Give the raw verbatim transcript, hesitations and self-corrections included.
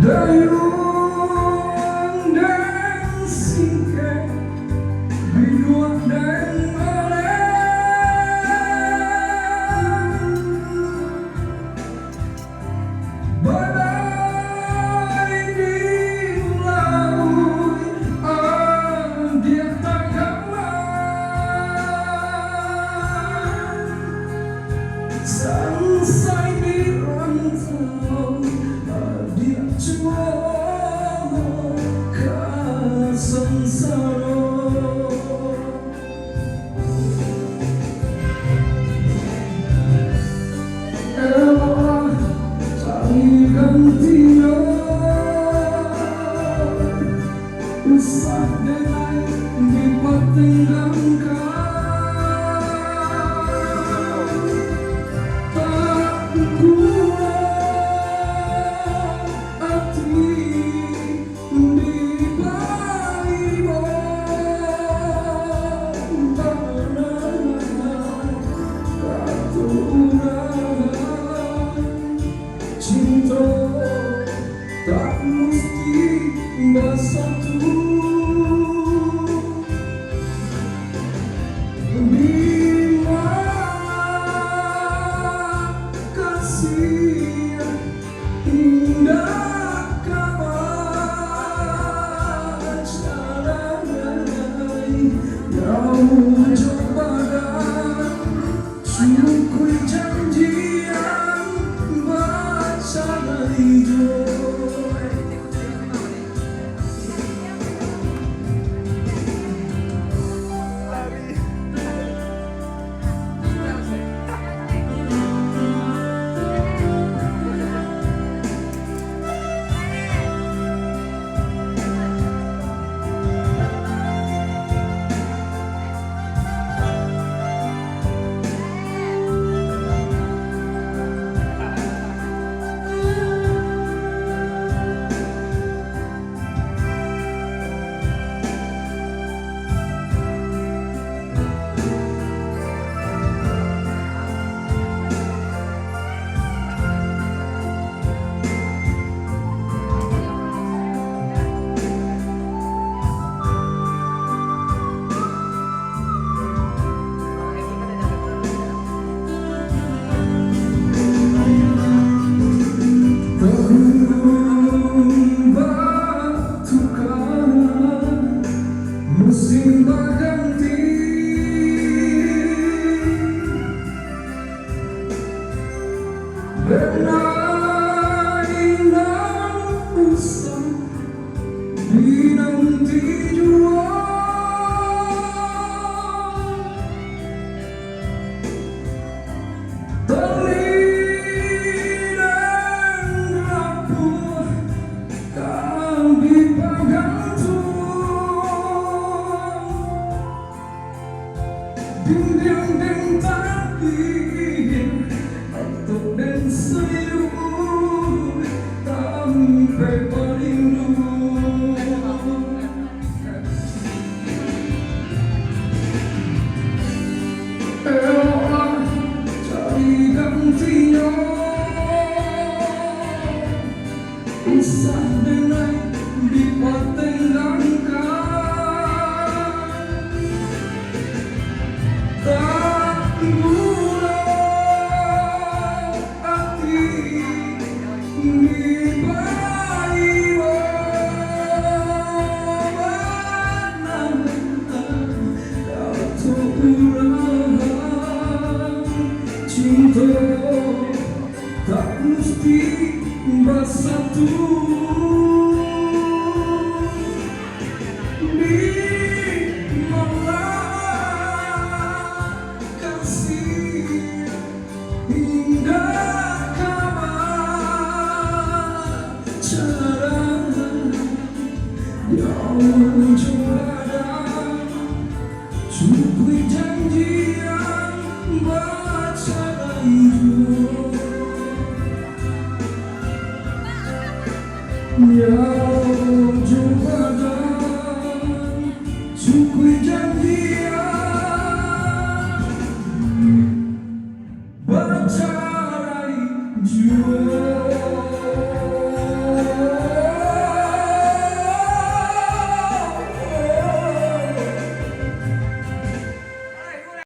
Dayuang den singkek, biluak den alek. Badai di lauik, adiak tagama. Sansai di rantau, adiak juo ka sansaro. Eloklah cari gantinyo, usah den lai dipatenggangkan. Tak pulo ati cinto tak musti basatu. Bima kasih indak ka bacarai, nyawa jo badan cukuik janjian bacarai juo. Tahun batukar, musim baganti. Bana indak usah dinanti juo. Tali nan rapuah ka dipagantuang. Dindiang den tali, atau den sayua, tampek parindu. Eloklah cari gantinyo. Usah den lai dipatenggangkan. Tak pulo ati dibaiwo, bana kato urang, cinto tak musti basatu. Di malah kasih indak ka bacarai, nyawa jo badan cukuik janjian bacarai juo. Nyawa jo badan cukuik janjian bacarai. Jua